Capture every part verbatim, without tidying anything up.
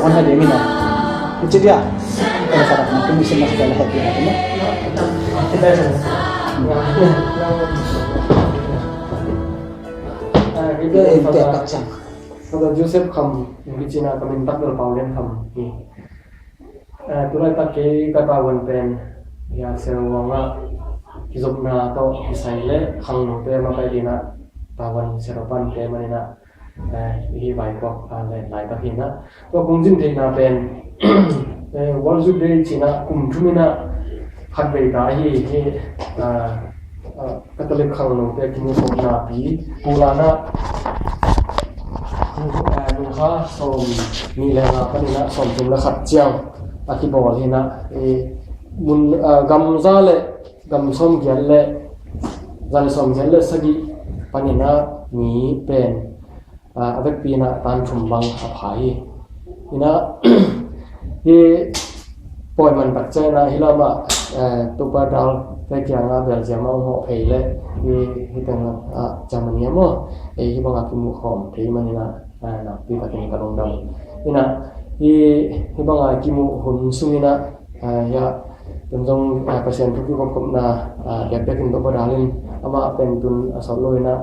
Ang hadi mina. Kecil dia. Kalau salah, mungkin bisa masuk dalam hati aku, no? Kita yang tak kacang. Father Joseph Kham, English na ka min tak dal Pau Lian Kham. Ni. Eh, tulaitak kei ka tavuan pen, ya, Sero Wang ah kizopna tawh kisai le khangnote makai dina tavuan Sero Pan te manina, eh, hi vai kok, ah, le laitak hina. Tua kong zin theihna pen, eh, World Youth Day cina kum thumina khat vei ta hi, hi, ah, ah, Catholic khangnote kimukhopna pi pulana, eh, nungha sawm nih le nga panina sawm thum le khat ciang a kibawl hina, eh, mun, ah, gam za le gam sawm giat le za le sawm giat le sagih panina ni pen, ah, a vekpi ina tan thum bang a pha hi. Ina, hi pawi man tak ciang ina hi lamah, eh, Topa Dal te kiangah Belgium ah hong hawh phei le hi, hi teng, ah, Germany ah maw, eh, hi bangah kimuh khawm phei manina, ah, nakpi takin ka lungdam. Ina, hi, hi bangah kimuh hun sung ina, ah, ya, tun zong, ah, Pasian thu kikopkopna, ah, biakbiakin Topa Dal in amah pen tun a sawt lo ina,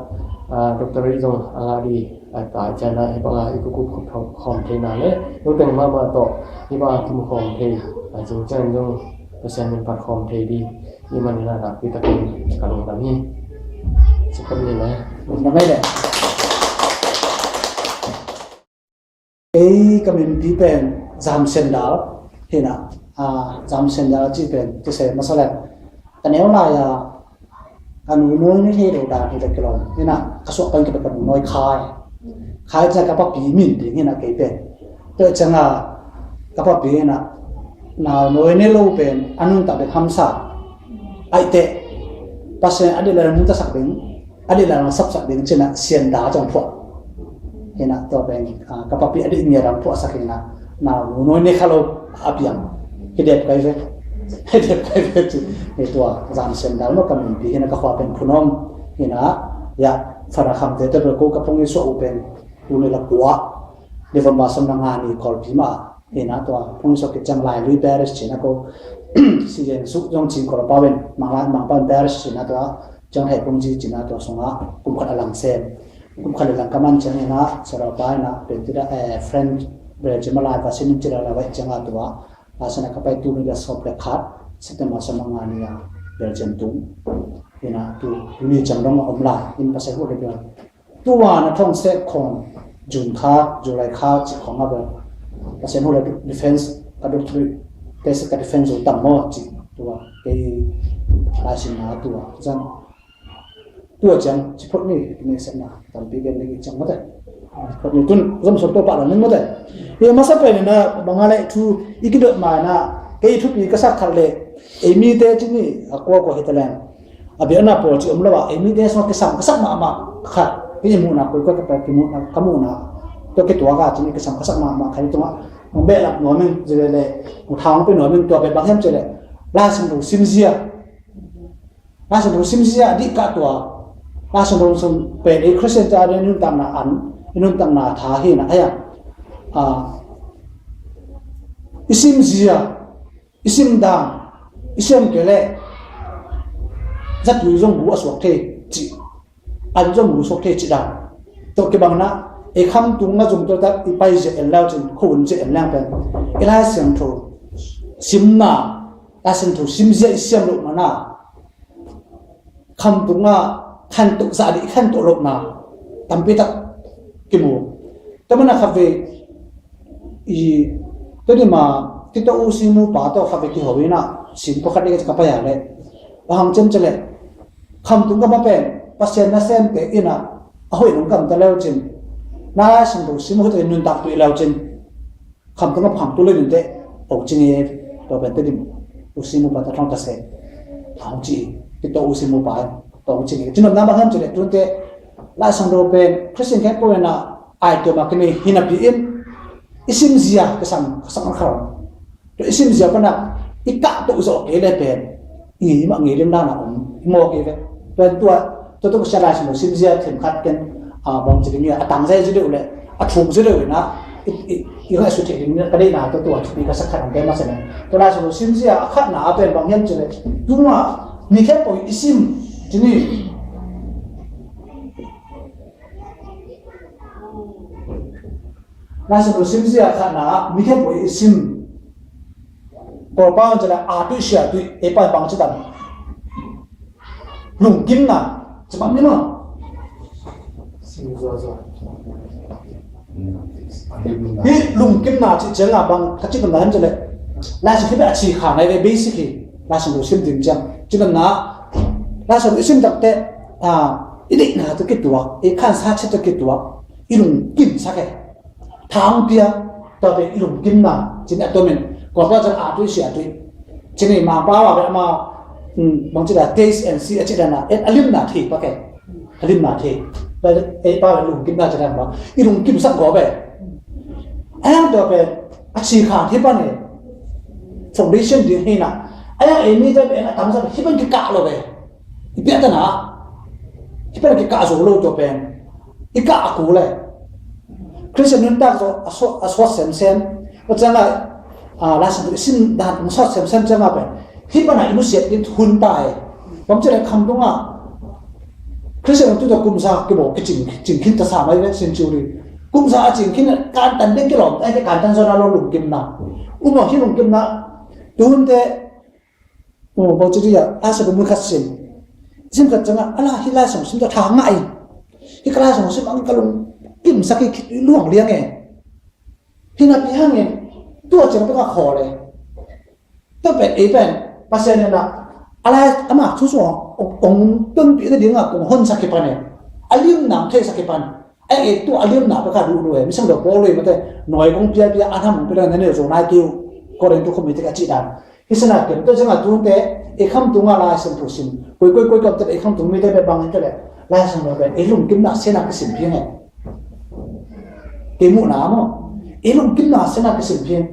ah, doctorate zong a ngah di, ah, ta ciana hi banga i kukup khop khawm theihna le luteng mahmah tawh hi banga kimu khawm thei, ah, cingciang zong Pasian min phat khawm thei di i manina nakpi takin ka lungdam hi. Sikap ni le. Lungdam hi le. Ei ka minpi pen Zam Sian Dal hina, ah, Zam Sian Dal ci pen kisei masa le ka neu lai a ka nu nuai ni thei lo dan hi le kilawm hina, ka suak pan ka pe ka nu nuai Khai. Khai ciang ka papi min ding hina kei pen. Tua ciang a ka papi hina nau nuai ni lo pen a nuntak ding hamsa. Aite Pasian a dih le nuntak sak ding. A dih le sapsak ding cina Sian Dal ciang phuah. Hina tua pen, ah, ka papi a dih ngia dang phuahsak hina nau nu nuai ni kha lo a piang. Hi dep kai ve. Hi dep kai ve ci. Hi tua Zam Sian Dal maw ka minpi hina ka khua pen Phunom. Hina ya Father Kham te te ko ka phung i suah uh pen tu ni la kua. November sawm na nga ni Kawlpi mah. Hina tua phung i suah khit ciang Lailui Parish cina ko. Si yen suk zong cing Kawlpa ven Manglai Mangpan Parish cina tua. Ciang hei phung ci cina tua sunga kum khat a lang sem. Kum khat a lang ka man ciang hina Sero Pa hina pen tida, eh, French Belgium a lai va sin cina la vai ciang a tua. Lasana ka pai tu ni la sawm le khat September sawm na nga ni a Belgium tung. Hina tu, tu ni ciang dong a om lai in Pasian hu le bel. Tua na thong seh khong June kha, July kha ci khong a bel. Pasian hu le defense ka duk tui. Kei se ka defense u tam maw ci tua. Kei lai sin na tua. Zan tua ciang ci phot ni, ni se na. Tampi gen ni ciang mate. Phot ni tun zom sawm tua pa la ning mate. Ye masa pen na banga le thu i kidot mai na. Kei thupi ka sak khat le. Ei mite ci ni a kua kua hi ta leng. A biakna pawl ci om lo a, ei mite sungah kisam ka sak mahmah khat. Hih i muhna koikoi ka pai kimuhna, ka muhna. Tua kituak a cin i kisam ka sak mahmah khat hi tungah. Hong behlap nuam in, zi le le, hong thang hong pe nuam in, tua pen bang hiam ci le. Lai Siangtho simzia. Lai Siangtho simzia, dih kah tua. Lai Siangtho sung pen ei Khristian te a ding i nuntakna an, i nuntakna tha hi na, a hiam. Ah, i simzia. I sim dan, i sem kei leh zatui zong gu a suak thei cih, an zong gu suak thei cih dan. Tua kibang na, ei khamtung a zong tua tak i pai zia en lau cin, khun zia en leng pen. I Lai Siangtho simna, Lai Siangtho simzia i siam loh mana, khamtung a khantoh zah dih khantoh lohna tampi tak kimu. Tua mana khat vei i tua dih ma Tito U Si Mupa tawh khat vei kiho ina sin pawlkhat dih ka pai a le. A hang cem ce le khamtung ka ma pen Pasian nasemte ina a hoih nong kamta leu cin. Lai Siangtho sim hoih takin nuntak tuih leu cin. Khamtung a phang tu le ninte, hong ci nge, tua pen Tedim U Si Mupa ta thong ta se, hong ci, Tito U Si Mupa, tua hong ci nge. Cinopna bang hiam ci le, tunte, Lai Siangtho pen, Khristian khempeuh ina, ai tua ma kine, hinapi in, i simzia, ka sang, ka sang khau. Tua i simzia pana, i kah tua zawh kei le pen, i ngei mah ngei lim dan a om, i mawk i ve. Tua, tua, tua, tua ka sia Lai Siangtho simzia themkhat ken, a, bang ci ding ia, a tang zai zi deuh le, a thuk zi deuh ina, i, i, i ngaihsut theih ding ka deihna tawh tua thupi ka sak khat ang kei masa nen. Tua Lai Siangtho simzia a khatna a pen bang hiam cih leh, tuma mi khempeuh i sim, ci ni. Lai Siangtho simzia a khatna a mi khempeuh i sim. Kawlpau in cih leh a tuih sia tuih, ei pai bang ci tam. Lungkimna, ci bang ni maw. Hih lungkimna cih ciangah bang ka cih bang hiam cih leh, Lai Siangtho hih bek a ci kha nai ve, basic hi. Lai Siangtho sim ding ciang cih bang na, Lai Siangtho i sim takte, ah, i deihna tawh kituak, i khansa cih tawh kituak, i lungkimsak e. Thang pia, tua pen i lungkimna, cih ni a tua min, kua pa cang a tuih sia tuih. Cih ni Mangpau a bek ama, um, bang cih dah, taste and see, a cih dah na, a limna thei pak e. A limna thei. Tua ei pa lungkimna cih dah ma, i lungkimsak gawp e. A yang tua pen, a ci kha thei pan e. Foundation ding hi na. A yang ei mi tua pen, a tamsa hih pan kikah lo e. I piak ta na. Hih pan kikah zo lo tua pen. I kah a kul e. Khristian nuntak zaw a sawt, a sawt semsem. Tua ciangah, ah, Lai Siangtho i sim dan a sawt semsem ciangah pen, hih pan a i nusiat ding hun ta e. Bang ci leh khamtung ah Khristian nuntak tua kumza kibawl kicing, cing khin ta sa mai ve, century. Kumza a cing khin a kantan ding kilawm, ai, kantan zaw na lo lungkimna. Um a hih lungkimna, tuhunte, oh, bang ci dih a, Lai Siangtho mun khat sim. Sim khat ciangah, a la hih Lai Siangtho sim tua tha ngah in. Hih ka Lai Siangtho sim ang ka lungkimsak hi, luang liang e. Hih napi hangin, tua ciang pek a khawl e. Tua pen, ei pen, Pasian in a, a lai, ama thu sung, ong, ong tunpih nading a, kong honsak hi pan e. A limna ong theisak hi pan. Ei, ei, tua a limna pek a duh duh e. Misiangtho Paul in mate, nawi kong piapia, a nam kong pia, na neu zo nai kei uh. Korin tu khawm mite ka cih dan. Hi sana kem, tua ciangah tuhunte, ei khamtung ah Lai Siangtho sim. Koi, koi, koi, koi, ei khamtung mite bek bang hi ta leh, Lai Siangtho pen, ei lungkimna siangah kisim phiang e. Kei muhna maw. Ei lungkimna siangah kisim phiang.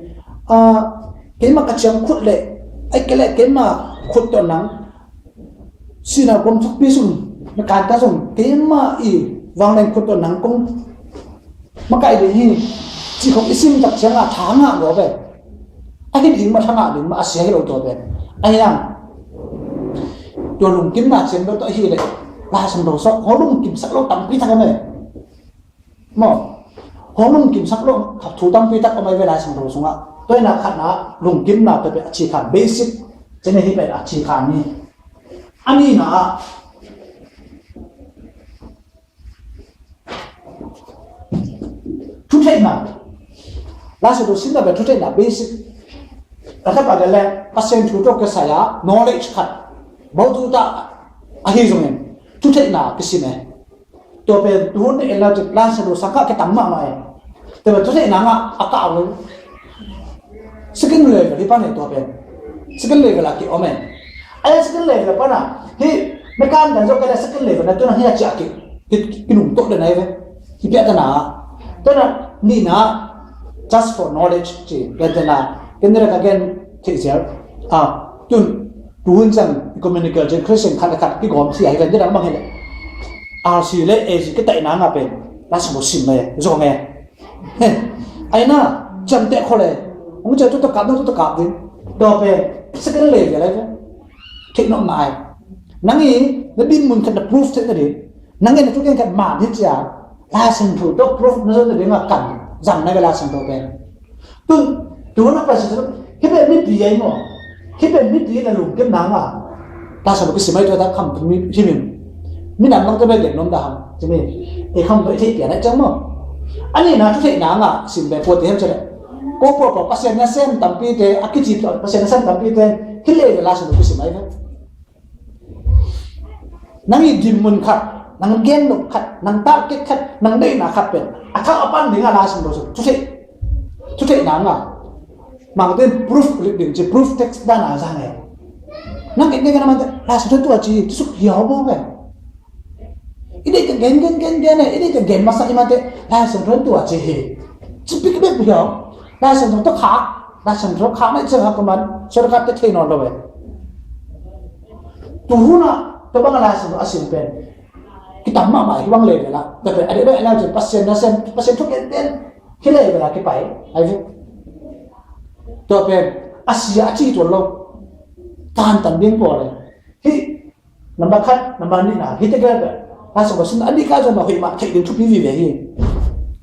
Ah, keimah ka ciang khut leh, ai kei leh keimah khut tawh nang. Sihna gawm thukpi sung, na kanta sung, keimah i vangleng khut tawh nang kong makaih ding hi, cih khong i sim tak ciangah tha ngah lo ve. A hi ding mah, tha ngah ding mah, a sia hi lo tua pen. Ahi hang, tua lungkimna ciang lo tawh hi leh, Lai Siangtho sawk, hong lungkimsak lo tampi tak a ne. Maw, hong lungkimsak lo, khat thu tampi tak a mai ve Lai Siangtho sungah. Tua hi na khatna, lungkimna tua pen a ci khan basic, cih ni hi pen a ci khan ni. A nihna ah, thutheihna. Lai Siangtho simna pen thutheihna basic. A thapa de le, Pasian thu tawh kisai a, knowledge khat. Bawtu ta, ahi zongin, thutheihna kisim e. Tua pen, tuhun en la cik, Lai Siangtho sang kah kitam mahmah e. Tua pen, thutheihna ngah a kah a un. Second level hi pan e tua pen. Second level a ki om e. Ai second level a pan a. Hi, mekan dan zo ka le second level na tu na hi a ciah ki. Ki, ki nung tok den ai ve. Hi pia ta na. Tua na, ni na, just for knowledge ci. Gen ta na. Ken ni ra ka gen thei sial. Ah, tun, tuhun sang, ecumenical, gen Christian khat le khat, ki gawm ci ai ve. Ni ra bang hi le. R C le, A C, ki tai na nga pen. Lai Siangtho sim e. Zong e. He, aina, ciamteh khol e. Hong ciah tu takap, na tu takap ding. Tua pen, second level lai ve. Theih nop nai. Nang i, na dinmun khat na proof theih na ding. Nang i na thugen khat man hi cia. Lai Siangtho tawh proof na zon na ding a kan. Zang na ve Lai Siangtho pen. Tun, tu na pa si tu. Hi pen mipi ai maw. Hi pen mipi na lungkim nang a. Lai Siangtho kisim ai tua ta kham tu mi, hi min. Minam lang tua bek gen nuam dah hang. Cimi, ei kham tua i theih pian ai ciang maw. A nihna thutheihna ngah sim bek pua ti hem ci leh. Ko pua pua Pasian nasem tampite, a kici Pasian nasem tampite, hi leh Lai Siangtho kisim ai ve. Nang i dinmun khat, nang gen nop khat, nang target khat, nang deihna khat pen. A thak a pan ding a Lai Siangtho thutheih. Thutheihna ngah. Mangten proof lit ding ci, proof text dan a zang e. Nang gen gen a man te, Lai Siangtho tua ci, tusuk hiau bo pen. I deih teng gen, gen, gen, gen e, i deih teng gen masa i man te, Lai Siangtho tua ci hi. Ci pik bek hiau. Lai Siangtho tawh khak, Lai Siangtho khak na i ciang a kuman, shortcut te thei nawn lo e. Tu hun a, tua bang a Lai Siangtho a sim pen. Kitam mahmah hi bang level a. Tua pen, a deih bek a Lai Siangtho Pasian nasem, Pasian thu gen gen. Hih level a kipai ai ve. Tua pen a sia a ci tuan lo. Tantan ding pawl le. Hih number khat, number nihna hih tegel pen a sung a sung a nih ka zong a hoih mah theih ding thupi vive hi.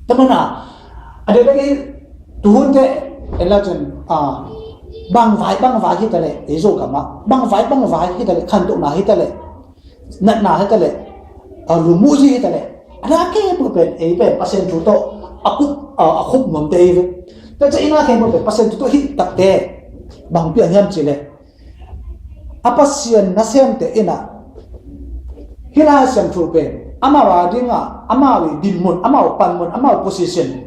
Tua mana a dek dek hi. Tuhunte en la cun, ah, bang vai bang vai hi ta le, ei Zogam ah bang vai bang vai hi ta le, khantohna hi ta le, natna hi ta le, ah, lumuhzia hi ta le, a na kei pu pen ei pen Pasian thu tawh a khup, ah, a khup nuamte hi ve. Tua ciang i na kei pu pen Pasian thu tawh hih takte bang piang hiam ci le, a Pasian nasemte in ah hih Lai Siangtho pen amau a dingah amau i dinmun, amau panmun, amau position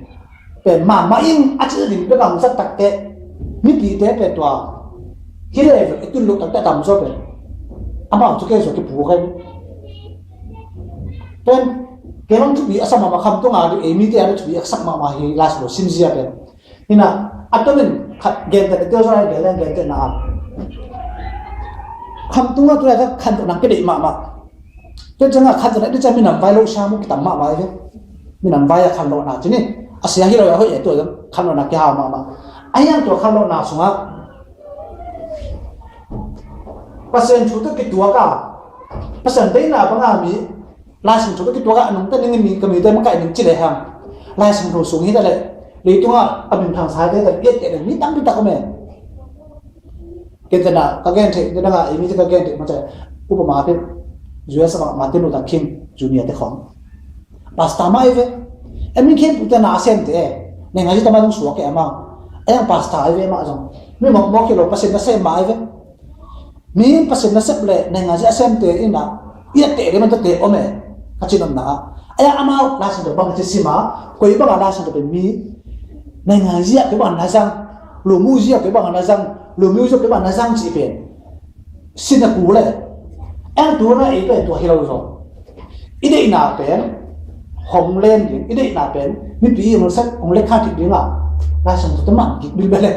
pen mahmah in a cih ding bek a hong zat takte, mipite pen tua hih level i tun loh takte a tamzaw pen amau cu kei zaw kipuk ahi. Pen kei hong thupi a sa mahmah, khamtung a ding ei mite a ding thupi a sak mahmah hi. Lai Siangtho simzia pen Hi na, a tomin khat gentehna, teu zong gentehna, gentehna a. Khamtung a tu lai khantohna kideih mahmah. Tua ciangah khantohna i deih ciang minam vai lo siam uh kitam mahmah hi ve. Minam vai a khantohna ci ni. A sia hi lo a hoih e, tua ciang khantohna kihau mahmah. A hiang tua khantohna sungah Pasian thu tawh kituak a, Pasian deihna banga mi Lai Siangtho tawh kituak a nungta ning in mi, ka mite makaih ning ci lehang, Lai Siangtho sung hi ta leh, leitungah a minthang sa hi ta leh, i et teh leh mi tampi tak om e. Ken tena ka gen theih, ken tena ei mite ka gen theih mah ci leh, upama pen U S a Martin Luther King Junior te khawng pastor mah ahi ve. Em, mi khempeuh tena a semte e, nengah ci tamah zong suak e amah. A hiang pastor ahi ve amah zong. Mi mawkmawk hi lo, Pasian nasem mah ahi ve. Mi Pasian nasep le nengah zia a semte in ah i a teh ding man tate om e, ka ci nopna ah. A hiang amau Lai Siangtho bang ci sim a, koi bangah Lai Siangtho pen mi nengah zia koi bangah na zang, lomu zia koi bangah na zang, lomu zia koi bangah na zang cih pen sin a kul e. A hiang tu na ei pen tua hi lo zaw. I deihna pen hong len ding, i deihna pen mipi i hong sak, hong lekha kik dingah Lai Siangtho te man kik bilbel e.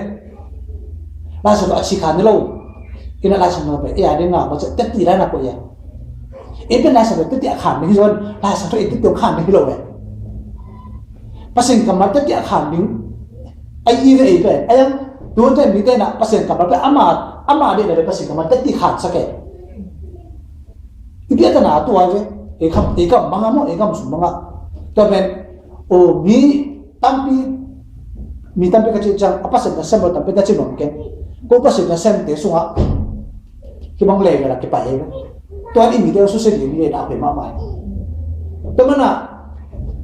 Lai Siangtho a ci khan ni lo. Ina Lai Siangtho pen i a dingah maw, teti lai na ko e. I pen Lai Siangtho teti a khan ding hi zaw, Lai Siangtho i teti a khan ding hi lo e. Pasian kammal teti a khan ding a i ve ei pen. A hiang tuate mite na Pasian kammal pen ama, ama deihna pen Pasian kammal teti khansak e. I biakna tua ve, ei kam, ei kam banga maw, ei kam sung banga. Tua pen, o, mi tampi, mi tampi ka cih ciang, a Pasian nasem lo tampi na ci nuam keng. Ko Pasian nasemte sungah hih bang level a kipai hi. Tua in i mite susia ding hi, na hoih mahmah hi. Tua mana,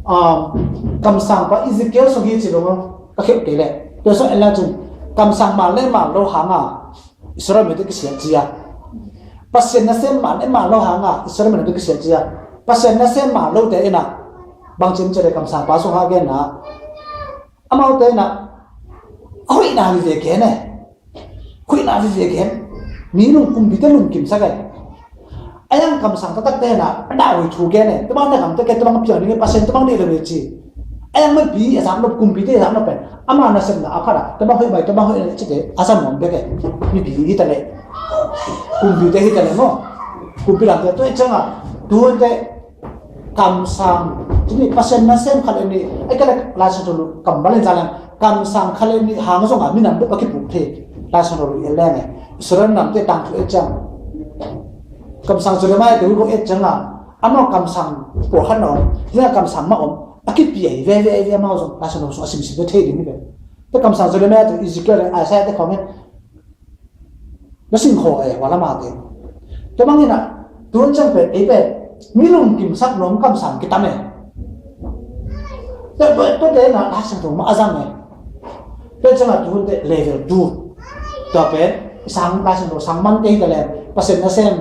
um, kamsangpa Ezekiel sung hi ci lo maw, ka kheuh kei leh. Tua sung en la cun, kamsang man le man lo hanga Israel mite kisiat zia. Pasian nasem man le man lo hanga Israel mite kisiat zia. Pasian nasem man lote in ah bang cin cere kamsangpa sung ha genna, amaute in ah a hoihna vive gen e. Hoihna vive gen. Mi lung, kumpite lungkimsak e. A hiang kamsang taktakte in ah a dahhuai thu gen e. Tua bang na gamte ke, tua bang piang ding e, Pasian tua bang nei lo e ci. A hiang mipi a zak nop, kumpite a zak nop pen ama nasepna a phat a, tua bang hoih mai, tua bang hoih na cite a zak nuam bek e. Mipi hi ta leh, kumpite hi ta leh maw, kumpi lamte tua i ciangah tuhunte kamsang, cini Pasian nasem khat le nih, a kale Lai Siangtho kammal in za leng, kamsang khat le nih hang zongah minam bup a kipuk thei. Lai Siangtho i et leng e, Israel namte tangthu et ciang, kamsang Jeremiah te hu ko et ciangah, amau kamsang pawlkhat na om, tua kamsang mah om, a kipiai veve, veve amau zong Lai Siangtho sung a simsim te thei ding hi ve. Tua kamsang Jeremiah te, Ezekiel le Isaiah te khawng hi. Na singkhaw e, hua lamah te. Tua bangin ah, tuan ciang pen, ei pen mi lungkimsak nuam kamsang kitam e. Tua, tua, tuate na Lai Siangtho mah a zang e. Tua ciangah tuhunte level two. Tua pen sang, Lai Siangtho sang mante hi ta leh, Pasian nasem,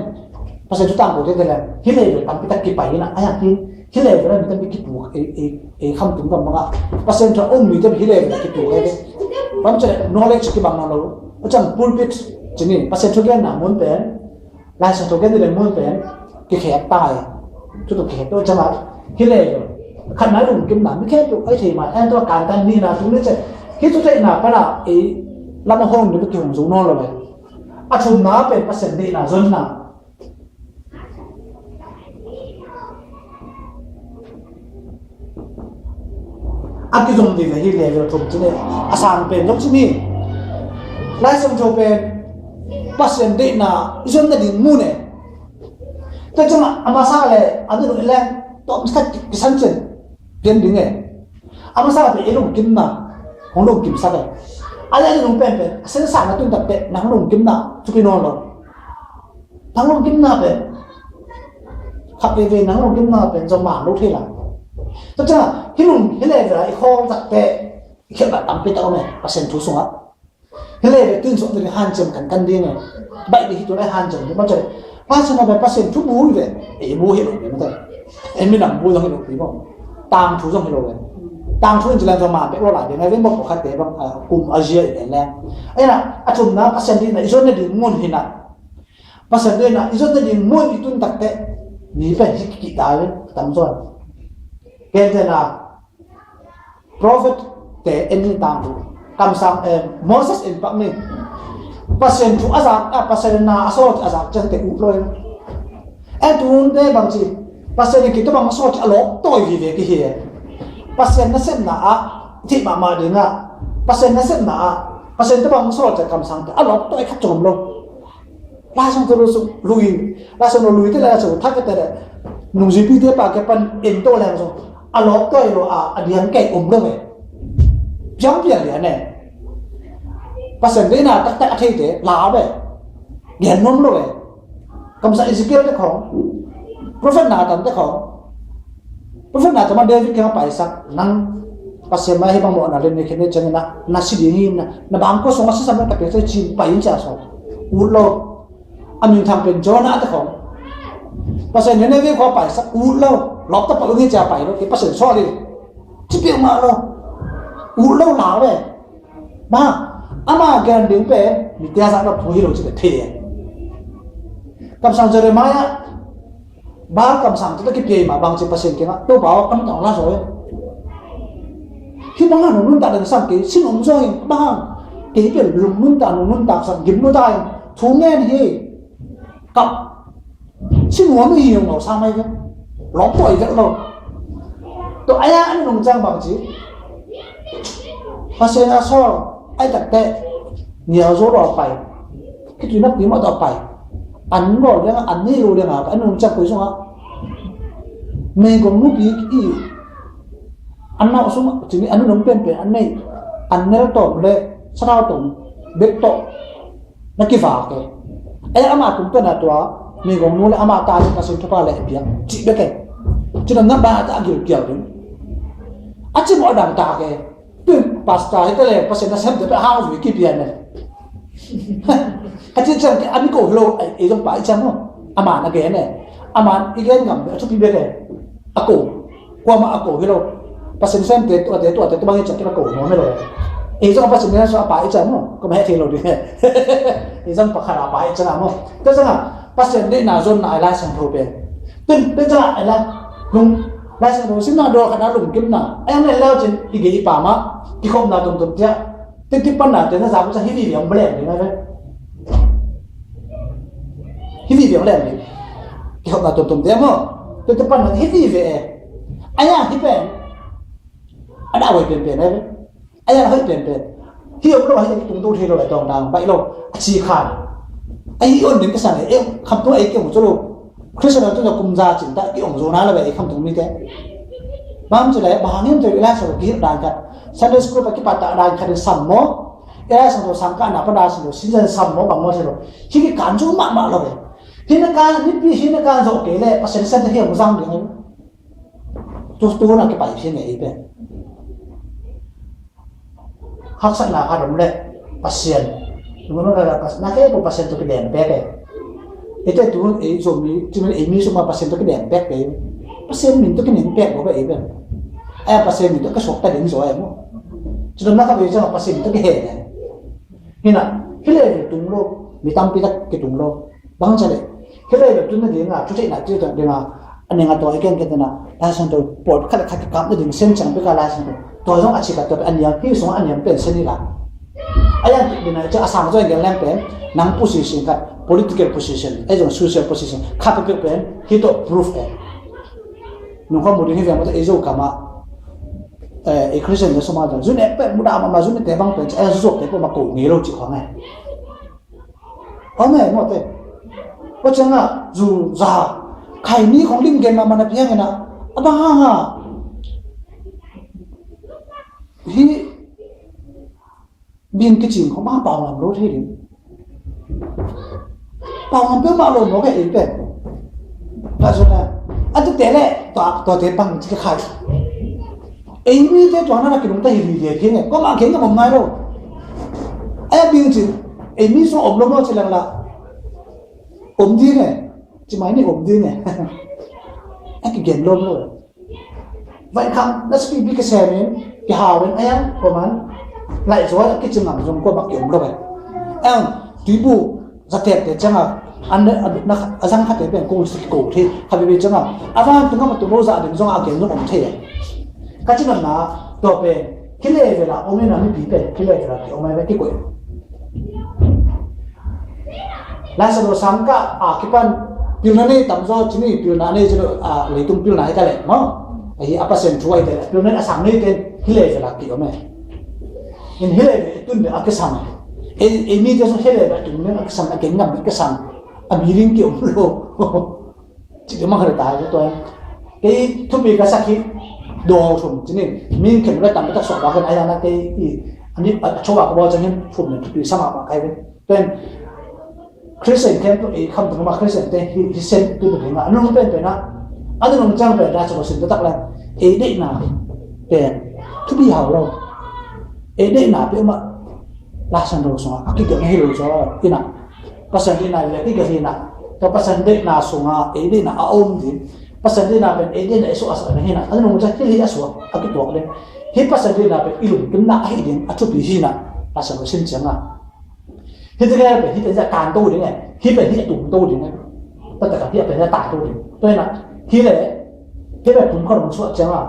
Pasian thutangkote hi ta leh, hih level tampi tak kipai in ah, a hiang hi, hih level ah mi tampi kipuk, ei, ei, ei khamtung gam bangah Pasian thu a um mite hih level ah kipuk e. Bang ci leh knowledge kibang nawn lo. A ciang pulpit cini, Pasian thu genna mun pen, Lai Siangtho gen ding le mun pen kikhek ta e. Tutu kikhek tua ciangah hih level khatna lungkimna mi khempeuh a i thei mai, a hiang tua kantan nihna tung ni ci. Hih thu theihna panah ei lam a hong ding kihong zo nawn lo e. A thumna pen Pasian deihna zonna. a kizom vive hi level thum ci ne. A sang pen zong ci ni. Lai Siangtho pen Pasian deihna i zon nading mun e. Tua ciangah a masa le a nunung i leng tawm khat kisan cin pian ding e. A masa pen i lungkimna hong lungkimsak e. A le a nunung penpen a sensakna tun takte na hong lungkimna thupi nawn lo. Nang lungkimna pen khat veve nang lungkimna pen zong mang lo thei la. Tua ciangah hi lung hi level a i khawl takte i khialhna tampi tak om e Pasian thu sungah. Hi level tun sawh ding hanciam kankan ding e. Baih ding hi tun a hanciam ding maw cale. Pasian a pen Pasian thu bul ve. Ei bul hi lo ve maw cale. Ei minam bul zong hi lo ve maw. Tangthu zong hi lo ve. Tangthu in ci leng zong mang pek lo lai ding e ve maw pawlkhatte bang kum a zia i ven leng. Ei na a thumna Pasian dihna i zon nading mun hi na. Pasian deihna i zon nading mun i tun takte mi pen hi kikih ta ve a tamzaw in. Gentehna prophet te en ni tangthu kamsang Moses en pak ni. Pasian thu a zak a Pasian na a sawt a zak ciangte ut lo in. En tunte bangci Pasian in kei tabang a sawt a lawp tawi vive kihi e. Pasian nasepna ah thih mahmah dingah Pasian nasepna ah Pasian tabang a sawt a kamsangte a lawp tawi khat cawm lo. Lai Siangtho lu sung lui, Lai Siangtho lui te Lai Siangtho thak te le nungzuipite pa ke pan en to leng sung a lawp tawi lo a a diang kei om lo ve. Piang piang lian e. Pasian deihna taktak a theite la ve. Gen nuam lo ve. Kamsang Ezekiel te khong prophet Nathan te khong Prophet Nathan mah David kiangah paisak nang Pasian mah hih bang mawhna len ne khen ne ciangin na si ding hi na bangkua sungah sisam na ka pia ci pai in cia sawl ut lo. A minthang pen Jonah te khong Pasian Nineveh khua paisak ut lo. Lawp ta pah ung hi cia pai lo kei Pasian sawl hi. Ci piak mah lo. Ut lo lau e. Bang ama gen ding pen mite a zak lo thu hi lo ci ka thei e. Kamsang Jeremiah Baal kamsang te kipiai mah bang ci Pasian kiangah Topa aw ka mit a hong la zaw e. Hih bang a nung nuntak ding sam kei sin om zaw hi bang kei pen lung nuntak nung nuntak sam gim nuntak in thu ngen hi. Kap si nuam hi hong lo sang mai ve. Lawp tawi vek lo. Tua aya an nung ciang bang ci Pasian a sawl ai takte nial zo lo pai. Khitui nak ti mah tawh pai. An lo liang an ni lo liang a an nung ciang koi zong a meigong nupi i an nau sung cini an nung penpen an nei an nel tawm le sarau tawm bek tawh na kivak e. Ei ama tung tuan a tua meigong nu le ama ta le Pasian thupha le piang cih bek e. Cina na ba ta a gilkial ding a cimawh a dang tak e. Tun pastor hi ta le Pasian na sem te pe hau zui kipian e. Ka cih ciang ke a mi ko hi lo ei zong pa i ciang maw. Ama na gen e. Ama i gen ngam a thupi bek e. A ko kuamah a ko hi lo. Pasian semte tuate tuate tu bang hi ciang kei a ko nuam hi lo. Ei zong a Pasian semte a pa i ciang maw. Ko ma he thei lo ding he. Ei zong pakhat a pa i ciang a maw. Tua ciang a Pasian deihna zonna a Lai Siangtho pen. Tun tua ciang a la lung Lai Siangtho simna dawh khat a lungkimna a yang len lau cin i gei i pa mah kikhopna tumtum tiah. Titi panna te na zak ciang hi viviang belem ding a ve. Hi viviang lem ding. Kikhopna tumtum te maw. Titi panna hi vive e. Aya hi pen. A dah hoi penpen a ve. Aya hoi penpen. Hi om lo hi tung tu hi lo lai tong dang bai lo. A ci khan. Ai on ding ka sang e. Kham tu ai ke mu chu lo. Khristian tu na kum za cin ta i ong zo na la ve i kham tung mi te. Bang ci lai bang hangin te i la sa ki dan khat. Sunday school pa ki pa ta dan khat sam mo. I la sa to sang ka na pa da sa to sin jan sam mo bang mo sa to. Hi ki kan zu ma ma lo ve. Hi na ka ni pi hi na ka zo ke le pa sen sen hi ong zang ding. Tu tu na ki pa hi ne i pe. Haksatna khat om le Pasian. Nungno la Pasian na ke ko Pasian to kidem pek e. Ite tu ei Zomi cimin ei mi suma Pasian to kidem pek e. Pasian min to kidem pek ko e ben. Ai Pasian min to ka sok ta ding zo ai mo. Ci na ka be ciang Pasian min to kihe ne. Hina hile tung lo mi tampi tak kitung lo. Bang ca le. Hile tun na ding a tu te na ti ta ding a. A ning a tua i ken ken tena Lai Siangtho pawt khat le khat ka kap na ding sen ciang peka Lai Siangtho tua zong a ci khat tua pen a niam hi sung a niam pen sen hi la. A yan dina ci a sang zoi gel leng pen nang position khat political position ei zong social position khat pe pen hi to proof e. Nung kha mu ding hi veng mata ei zo kama I Christian te suma ta zun e pe muda mama zun te bang pe a zuk te pe ma ko ngi lo ci khong e. Amen mo te. Ko changa zu za khai ni khong lim gen mama na piang ina. Abang ha ha. Hi Bing kicing khong bang pau lam lo thei ding. Pau lam pe ma lo mo ke ei pe. Ka zuna. A tu te le to to te bang ci khai. Ei mi te to na na ki lung ta hi li de kine. Ko ma kine mo ngai lo. Ai bing ci. Ei mi so om lo mo ci lang la. Om ding e. Ci mai ni om ding e. A ki gen lo lo. Vai kham na spi bi ka semin ki hawin ayang ko man. Lai zoi a kici ngam zong ko mak ki om lo bai. Ayang tuibu za tek te changa an ne an na a zang kha te pen ko si ko the kha be be changa. A van tu ngam tu lo za ding zong a gen zong om the. Ka ci ngam na to pen ki le ve la om na mi pi pen ki le ve la ki om ai ve ki ko. Lazaro sang ka a kipan pilna nei tamzaw cini pilna nei cini a leitung pilna hi ta leh maw. Ahi a Pasian thu ahi ta leh pilna nei a sang nei ten hi leh vela ki om e. In hi leh ve tun ve a kisang e. Ei mi te so hi leh ve tun ve a kisang a gen ngam a kisang a mi ring ki om lo. Cik ma khare ta ko to. Kei thupi ka sak hi dol thum cini min khen ka tam ka sok ba kan ai na kei i ani a chowa ko ba chan hin thum ne thupi sama ba kai ve. Pen Christian khempeuh i khamtung mah Christian te hi hi sem tu tu nga anung pen pen a anung chang pen da chang sin tak la ei deihna pen thupi hau lo. Ei deihna pe mah la san ro sung a ki deihna hi lo cho ina. Pasan deihna le ki deihna to pasan deihna sung a ei deihna a om din. Pasan deihna pen ei deihna i su a sa na hina anung chang hi hi a su a ki tuak le. Hi pasan deihna pen i lungkimna a hi din a thupi hina. Pasan ro sin chang a Hih tengah pen hih tengah tan to ding eh. Hih pen hih tung to ding eh. Taktak hih pen hih tan to ding. Tua hi na hih le hih pen pum khat hong suak ciang a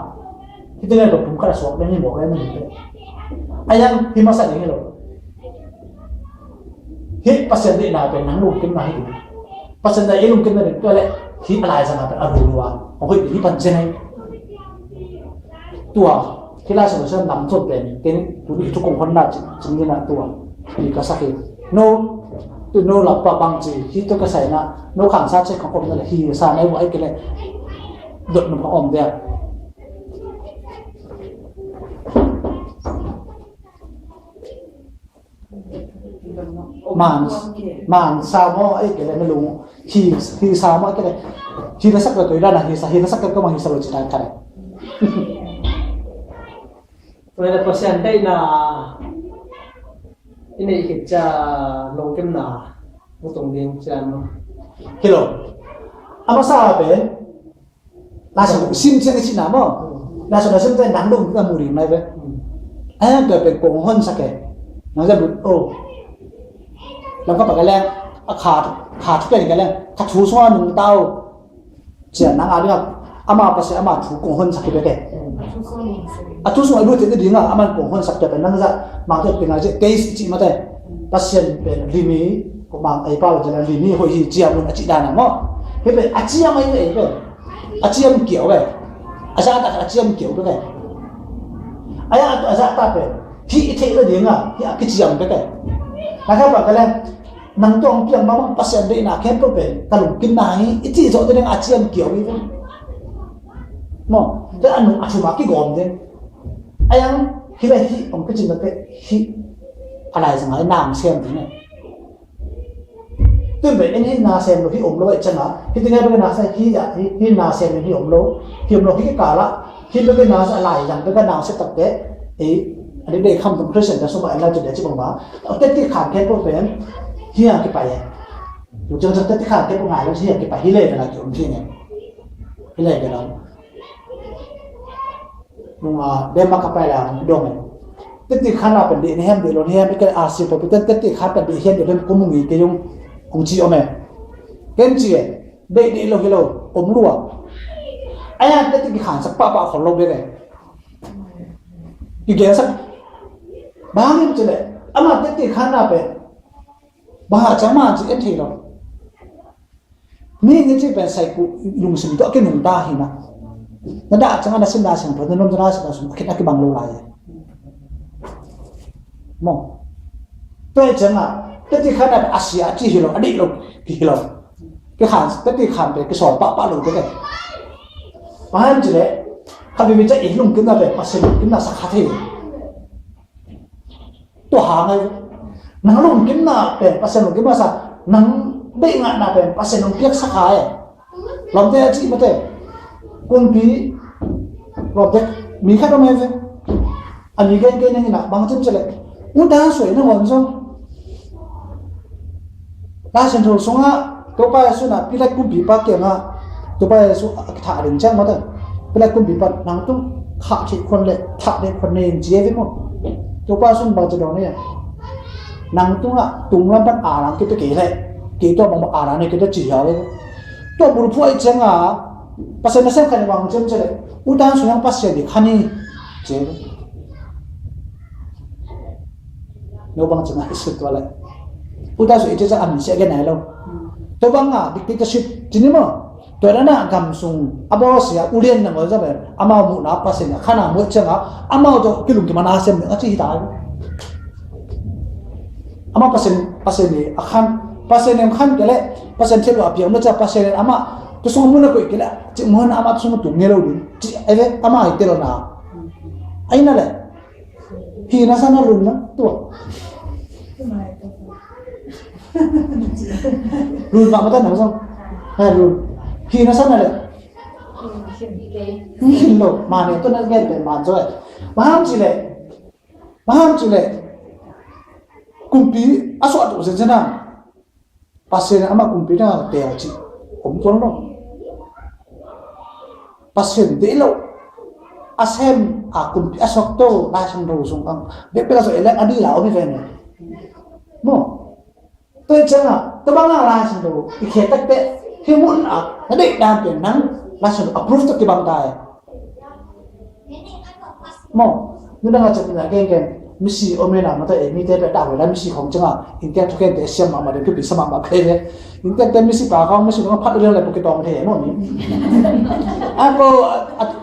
hih tengah pen pum khat a suak ding hi mawk le mah hi. A yang hih masa ding hi lo. Hih Pasian deihna pen nang lungkimna hi ding. Pasian deihna i lungkimna ding tua le hih a laizang a pen a lulua. Hong hoih ding hih pan ciang hi. Tua hih lai sung sung lam zong pen ken tuni thu kong honna cing ina tua hi ka sak hi. No tu no lapa bang ci hi tu ka sai na no khang sa cek kong om na le hi sa na i wa ai ke le dot no kong om dia. Man man sa mo ai ke le na lung hi hi sa mo ai ke le hi na sak le toi dana hi sa hi na sak le ko ma hi sa lo ci dan ka le. Tua hi la Pasian deihna i neih khit cia lungkimna hong tung ding cia maw? Hi lo. A masa pen Lazaro sim ciang i cihna maw? Lazaro sim ciang nang dong na mu ding lai ve. A hiang tua pen kong honsak e. Nang za lut o. Lam ka pa ka leng a kha kha thu pen ka leng kha thu sung a nung tau. Cia nang a ding a ama Pasian ama thu kong honsak hi bek e. A thu sung a lut te ding a ama kong honsak te pen nang za mang te pen a taste i cih mate. Pasian pen limi ko mang ei pa lo te limi hoih hi cia mun a cih dan a maw? Hi pen a cia mai ei pen. A ciam kiau ve. A zahtak a ciam kiau bek e. A ya a zahtak ve. Hih i theih lo ding a hih a kiciam bek e. Na kha pa ka le nang tawh hong piang bang bang Pasian deihna khempeuh pen ka lungkimna hi i cih zawh te ding a ciam kiau hi ve. Maw te a nung a thum a kigawm ding. A yang hih le hih hong kicim bek e hih a laizang a i nang sem ding e. Tun pen en hi na sem lo hi om lo ai changa hi tinga bek na sa hi ya hi hi na sem hi om lo hi om lo hi kala hi bek na sa lai yang bek na sa tak te e ani de kham tum Christian da so ba la de chi bang ba te ti khan ke po pen hi ya ki pa ye tu chang te ti khan ke po ngai lo hi ya ki pa hi le na ki om hi ne hi le na Nung a dem a ka pai la dong e. Teti khan a pen de ni hem de lo ni hem i ka a si po pi ten teti khan pen de hem de lo ni kum ngi ke yung kung ci om e. Ken ci e. De de lo hi lo om lua. Aya teti ki khan sak pa pa khol lo be le. Ki gen sak. Ba ngim ci le. Ama teti khan a pen. Ba chang ma ci en thei lo. Mi ngi ci pen sai ku lungsim to ke nung ta hi na. Na dah ciangah na sin Lai Siangtho, na nuam ciang Lai Siangtho sung a khit a kibang lo lai. Maw. Tua hi ciangah, teti khan a sia a ci hi lo, a dih lo, ki hi lo. Ki khan, teti khan pe, ki sawl pahpah lo te ke. Pahan ci le, kha bibi ca i lungkimna pe, Pasian lungkimna sa kha thei. Tua hang ai. Nang lungkimna pen Pasian lungkimna sa, nang deih ngahna pen Pasian lungpiak sa kha e. Lawmte a cih mate. Kumpi lawmte mi khat om ai ve. A mi gen gen nang ina bang cim cele. U ta suai na ngon zong. Lai Siangtho sungah Topa Jesu na Pilat kumpipa kiangah Topa Jesu a thah ding ciang mate. Pilat kumpipa nang tung thah theih khuan le thah theih khuan nei in ci e ve maw. Topa Jesu bang ci dong nei a. Nang tungah tung lam pan a lang kipia kei le kei tua bang a lang nei kei tua ci hia ve. Tua bulphuh ai ciangah Pasian nasem khat bang cem ci le. U ta sung yang Pasian di khan hi ci e ve. No bang cina isu tua le. Uta su ite ca amin sia gen ai lo. To bang a dictatorship cini mo. To dana gam sung abo sia ulian na mo za ben. Amau mu na Pasian a khana mo cianga amau to kilung ki mana sem a ci hita. Ama Pasian Pasian ni a khan Pasian em khan kele Pasian thelo apiang mo ca Pasian ama to sung mu na koi kele ci mo na ama to sung tu ngelo dun ci eve ama itelo na. Aina le. Hi na sa na lun na tua. Lun ma mata na sa. Ha lun. Hi na sa na le. Hin lo ma ne to na gen pe ma zo. Maham ci le. Maham ci le. Kumpi a so atu sen sen na. Pasian ama kumpi na tel ci om tuan lo. Pasian dei lo. A sem a kumpi a sok to Lai Siangtho sung ang. Bek bek a sok elek a di la om i ven. Mo. Toi cianga to bang a Lai Siangtho i khe tak te hi mun a na dei dan pen nang Lai Siangtho approve to kibang tai. Mo, nidang a ciapina genggen misi om ina mata e mite pe ta vela misi khong cianga intiak thuken te siam mahmah den thupi sa mahmah kei ve. Intiak te misi pa khong misi khong phat ulian le pukitong the mo mi. A ko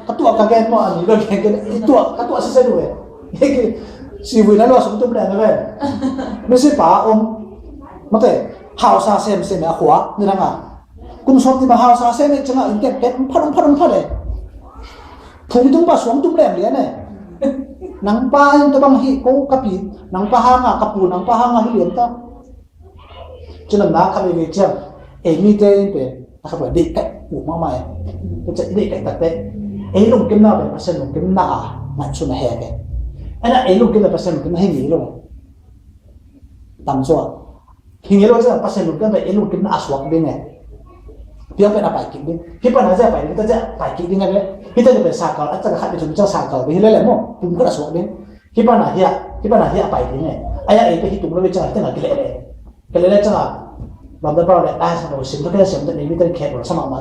a tua ka gen mo a mi lo genggen i tua ka tua sese du ve. Si vui na lo sum tum le na ve. Misi pa om mate hausa sem sem a khua nidang a. Kum sawm ni ma hausa sem e cianga intiak te phat om phat om phat e. Phung tung pa suang tum lem lian e. Nang pa in to bang hi ko ka pi, nang pa hanga ka pu, nang pa hanga hi lian ta. Cina na ka ve ve ciang. Ei mi te in pe, ta ka pe dei kai u ma mai. Ko ca dei kai ta pe. Ei lungkimna pe, Pasian lungkimna a, man su na he pe. Ana ei lungkimna Pasian lungkimna hi mi lo. Tam so. Hi ngei lo ciang Pasian lungkimna i lungkimna a suak ding e. Piang pen a pai kik ding. Hi pan a zia pai ding, ta zia pai kik ding e. Hi ta zia pen sakal, a zia khat ding ciang sakal ding hi lele mo. Pum khat a suak ding. Hi pan a hia, hi pan a hia pai ding e. A ya e pe hi tung lo ciang a hi ta na kilele. Kilele ciang a. Bam da pau le, a sa lo sim ta kila sim ta ni mi ta khe lo sama ma.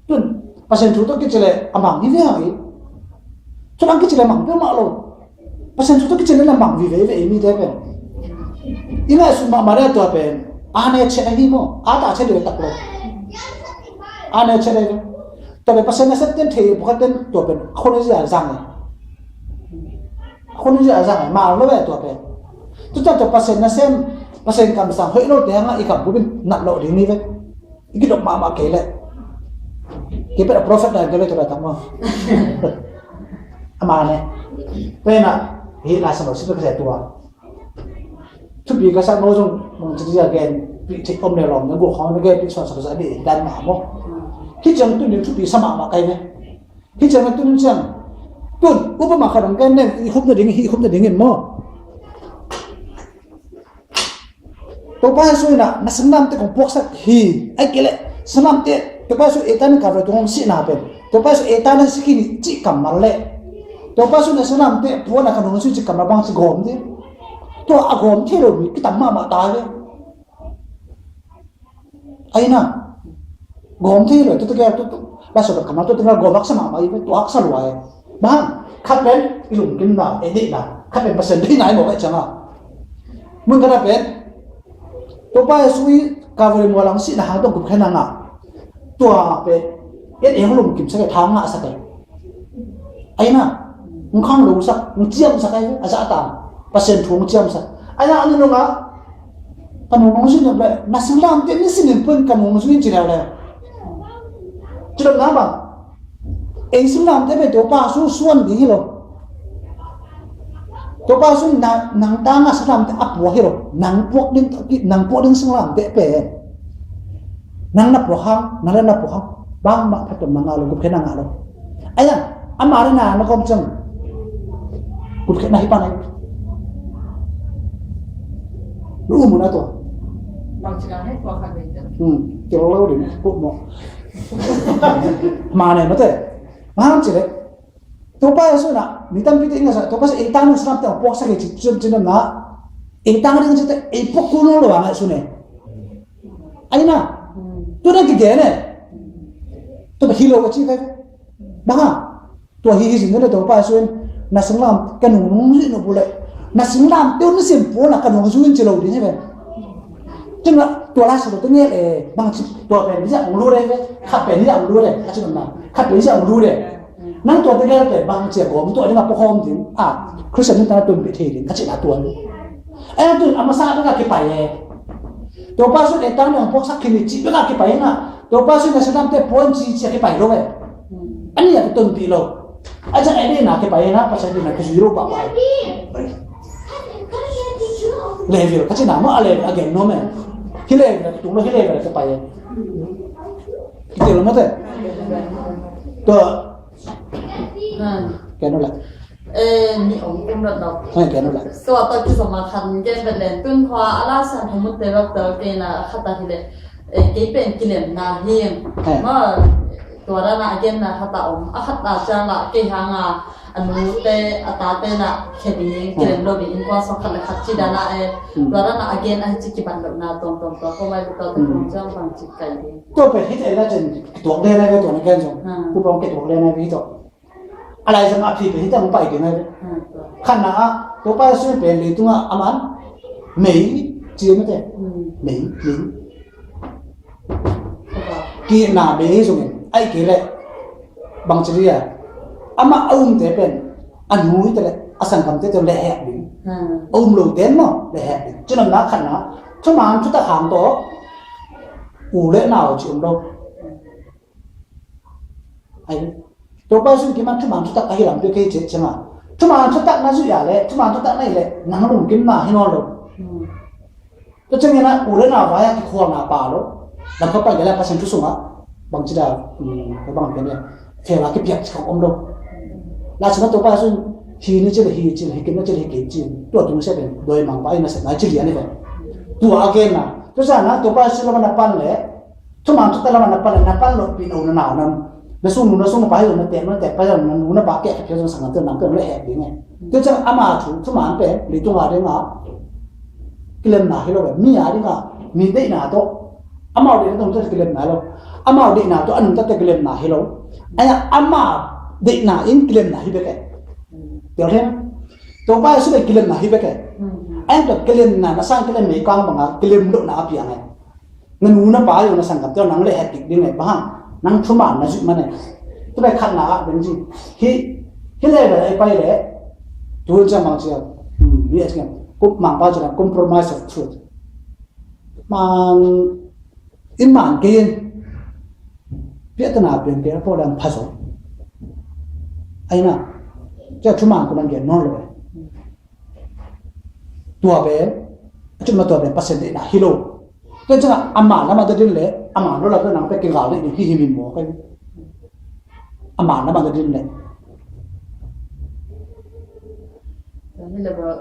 Tun, Pasian thu to kici le, a mang hi ve hang i. Thu lang kici le mang pe ma lo. Pasian thu to kici le na mang vive ve i mi te pen. I ngaihsut mahmah le tua pen. A ne chet ahi maw. A ta chet le tak lo. A ne chet le. Tua pen Pasian nasem ten thei pukhat ten tua pen. A khon zia zang e. A khon zia zang e. Ma lo ve tua pen. Tu ta tua Pasian nasem. Pasian kamsang hoih lo te hanga i kam bupin nat lo ding ni ve. I kidop mahmah kei le. Kei pet a prophet na kei le tua ta maw. Ama ne. Pena hi la sa lo si pe ka sa tua. Thupi ka sa mo zong mong ci zia gen pi thik om ne lom ne bu khong ne gen pi sa sa sa di dan ma mo. Hi ciang tu ni thupi sa mahmah kai ne. Hi ciang tu ni ciang. Tun upama kha dong gen ne i khup na ding hi khup na ding in mo. Topa Jesu in a na sanglamte kong puaksak hi. Ai kei le sanglamte Topa Jesu Eden Garden tungah hong sihna pen Topa Jesu Eden a sih khin cih kammal le Topa Jesu na sanglamte puakna khan hong sih cih kammal bang ci gawm ding. Tua a gawm thei lo mi kitam mahmah ta ve. Aina gawm thei lo tu tu ke tu tu la so kammal tu tu gawm haksa mahmah i ve tu haksa lua e. Bang khat pen i lungkimna e deihna khat pen Pasian deihna i mawk e cianga. Mun khat a pen Topa Jesu i Calvary mual ah sihna hang tong kup khen hanga tua pen Ei hong lungkimsak ei, tha hong ngahsak ei. Aina, hong khanglosak, hong ciamsak ei, a zah tang. Pasian thu hong ciamsak. Aina, a nunung ah, ka nunung zui nop le, na singlamteh na sinin pun ka nunung zui ci leuleu. Ci lo na bang. Ei singlamteh pen Topa Jesu suan ding hi lo. Topa Jesu nang, nang tangah singlamteh a puak hi lo. Nang puak ding, nang puak ding singlamteh pen. Nang na puak hang, nang le na puak hang. Bangmah phattuamna ngah lo, gupkhiatna ngah lo. Aia, ama le na na kawm ciang. Gupkhiatna hi pan ai. Lu mu na tua. Bang ci ka hei tua khat vei te. Hmm, ci lo lo ding, kuk mo. Ma ne mate. Ma ham ci le. Topa Jesu na, mi tampi te ing a sa, Topa Jesu ei tang ding singlamteh puaksak ei ci, ci, ci na. Ei tang ding ci te, ei puak kul lo lo ang Jesu ne. Aina. Tu na kigen e. Tua hi lo ka ci ve. Bang a. Tua hi hi zin le Topa Jesu in. Na singlam, ka nunung zui nop le. Na singlamteh na sin pua na ka nunung zui ci lo ding hi ve. Cun tua lai sa tua ngel e. Bang ci tua pen hi zah ong lu le ve. Khat pen hi zah ong lu le. A ci na. Khat pen hi zah ong lu le. Nang tua te ngel pen bang ci a gawm tua ding a pawkhawm ding. A, Khristian nuntakna tun beh thei ding. A ci na tua. Aina tu a masa bek a kipai e. Topa Jesu ei tang ding puaksak khin i cih bek a kipai hi na. Topa Jesu na singlamteh puan ci ci a kipai lo ve. A nih a kitonpih lo. A ciang ei deihna kipai hi na, Pasian deihna kizui lo pahpah. Level ka cihna mah a level a gen nuam e. Hi level a kitung lo, hi level a kipai e. Kitel lo mate. Tua. Gen lo le. Eh, ni om kum rat lo. Hai, gen lo le. Tua tawh kizom a khat gen vet leng, tun khua a la siangtho mutte bek tawh kei na khat a hi le. Eh, kei pen kilemna hi. Hai. Ma, tua dan a a genna khat a om. A khat a ciang la kei hang a, a nute, a tate na khe ding, kilem lo ding, innkuan sung khat le khat ci dan a, eh, tua dan a a gen a hi ci kibat lohna tuamtuam tua, ko mai tua te kong ciang bang ci kai ding. Tua pen hi te na cen, kituak le na ve tua na gen zong. Ha. Ku bang kituak le na ve hi tua. A lai zang a phi pen hi tang pai kei nai ve. Khatna ah, Topa Jesu pen leitungah a man mei ci mate. Mei, mei. Kihna mei hi zongin, ahih kei leh bang ci dih a, amah a umte pen a nu hi te leh a sanggamte tawh lehhek ding. A um lote maw lehhek ding. Cunopna khatna, thuman thutak hang tawh u le nau ci om lo. Ai, Topa Jesu in kiman thuman thutak ahi lam pia kei cih ciangin, thuman thutak na zuih a leh, thuman thutak na hih leh nang lungkimna hi nawn lo. Tua ciangin ah u le nau vai-ah kikhualna pha lo. Lam khat pan kei leh Pasian thu sungah bangci dan, bang pen le fela kipiak ci khong om lo. Lai Siangtho Topa Jesu in hi ni ci leh hi ci, hi kei ni ci leh hi kei ci. Tua tung sia pen dawimangpa in a sepna ci lian hi ve. Tua a genna. Tua ciangin ah Topa Jesu lamah na pan leh, thuman thutak lamah na pan leh, na pan lohpih lo na nau na, na sung nu na sung pa hi lo, na tek na tek pa hi lo, na nu na pa keh khat hi lo, na sanggamte nang peuh lehhek ding e. Tua ciang ama thu, thuman pen leitung a ding a kilemna hi lo ve. Mi a ding a, mi deihna tawh, amau deihna tawh nungta kilemna hi lo. Amau deihna tawh a nungta kilemna hi lo. Aia ama deihna in kilemna hi bek e. Tel hen. Topa Jesu pen kilemna hi bek e. Aia tua kilemna, na sang kilem mei kang bang a kilem lohna a piang e. Na nu na pa hi lo, na sanggamte nang lehhek kik ding e, bang hang, nang thuman na zuih man e. Tua pen khatna ah bang ci. Hi, hi level a i pai leh, tu hun ciang bang ci a, hmm, hi a ciang, kum, Mangpau ci a compromise of truth. Mang, in man kei in, piahtana pian kei a pawh dang pha zo. Aina, cia thuman ko nang gen nawn lo e. Tua pen, a cun ma tua pen Pasian deihna hi lo. Tua ciangin ama lamah dadin le, ama lo lamah nang pek kigal dih ding hi hi mi maw kai. Ama lamah dadin le. Tua hi le bro,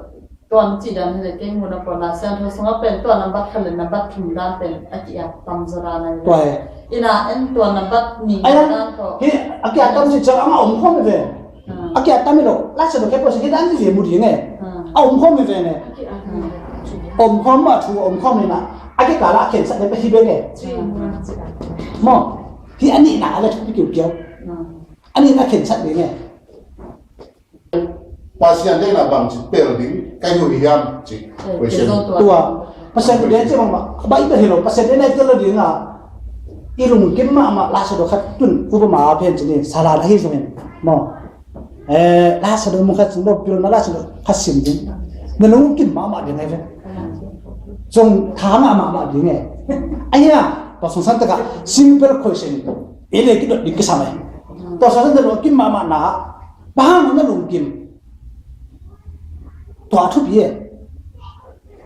tua na ci dan hi le kei mu na pua na Siangtho sungah pen tua nambat khat le nambat thum dan pen a ki-at tam zaw dan a hi le. Tua e. Ina en tua nambat nih dan tawh. Hi, a ki-at tam ci ciang ama om khawm hi ve. A ki-at tam hi lo, Lai Siangtho khe pua si hi dan hi ve mu ding e. A om khawm hi ve ne. Om khawm mah thu, om khawm hi na. A kikal ah a khensat ding pen hi bek e. Maw, hi a nihna a le thupi kiukiau. A nihna khensat ding e. Pasian deihna bang ci pel ding ka hi uh hiam ci. Question. Tua. Pasian deihna ci bang mah, Bible hi lo, Pasian deihna i tel lo ding a. I lungkim mahmah Laisiangtho khat tun upama a pen ci ni, salan ahi zongin maw. Eh, Laisiangtho mun khat sung lo pilna Laisiangtho khat sim ding. Na lungkim mahmah ding ahi ve. Zong tha ngah mahmah ding e. Ahi a, tua sungsan takah simple question. I le kidot ding kisam e. Tua sungsan takah lungkim mahmah na. Bang hang na lungkim. Tua thupi e.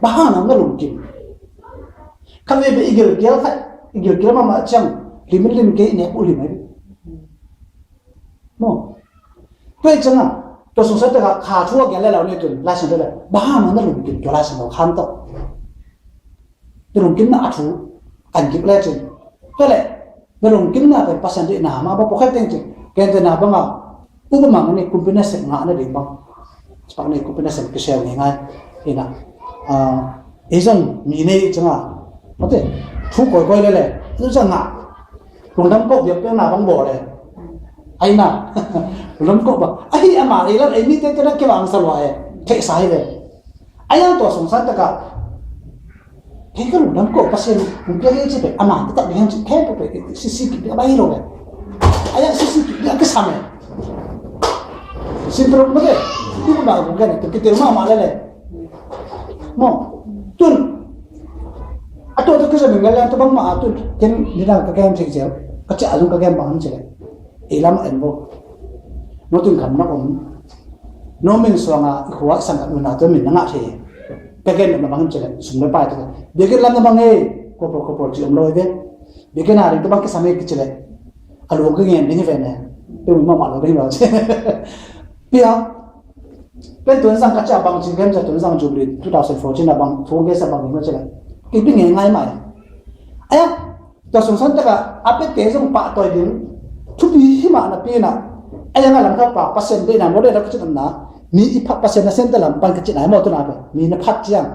Bang hang na lungkim. Khat veve i gilkial khat, i gilkial mahmah ciang, lim in lim kei i nek uh lim ahi. Maw. Tua i ciangah, tua sungsan takah kha thu a gel le lau ni tun, Laisiangtho le. Bang hang na lungkim tua Laisiangtho khan tawh. Tua lungkimna a thu, kan kik le cin. Tua le, na lungkimna pen Pasian deihna mah bang pawlkhat teng cin. Gentehna bangah, upama ngah ni kumpi nasep ngah nading bang. Spak ni kumpi nasep kisel ngeingai. Ina. Ah, ei zong mi nei ciangah. Mate, thu kawikawi lele. Zu ciangah. Lungdam kawk biak piakna bang bawl le. Aina. Lungdam kawk bang. Ahi ama ei lam ei mite tena kivangsa lua e. Theihsa hi le. Ahi a tua sungsan takah. Kei ka lungdam ko Pasian hong pia hi ci pek, a man taktak ding hen ci, kei pek pek, sisi kik ding a bai lo le. Ahi a sisi kik ding a kisam e. Simple mah te, tu ma hong gen, tu kitel mahmah le le. Maw, tun. A tua tu kisam in ngal le, tu bang mah a tun. Ken nidang ka gen thei zel, ka ciah a zong ka gen bang ci le. Ei lam en bo. No tun kam na om. No min suanga i khua i sang ka nuna tu min na ngah thei. Ka gen na bang ci le, sum le pai tu. Biakinn lam na bang e, ko ko ko ko ci om lo ve. Biakinn a ding tu bang kisam e kici le. A luang ka ngen ding ve ne. Pe mun mahmah lo ding lo ci. Pia. Pen tun sang ka cia bang ci kem cia tun sang Jubilee two thousand fourteen a bang, phung ke sa bang ding lo ci le. Ki pi ngai ngai mai. Ahi a, tua sungsan takah a pete zong pahtawi ding thupi hi mah napi inah, a yang a lam khat pa Pasian deihna maw, deihna ka cih na, mi i phat Pasian nasem te lam pan ka cihna hi maw, tu na pen mi na phat ciang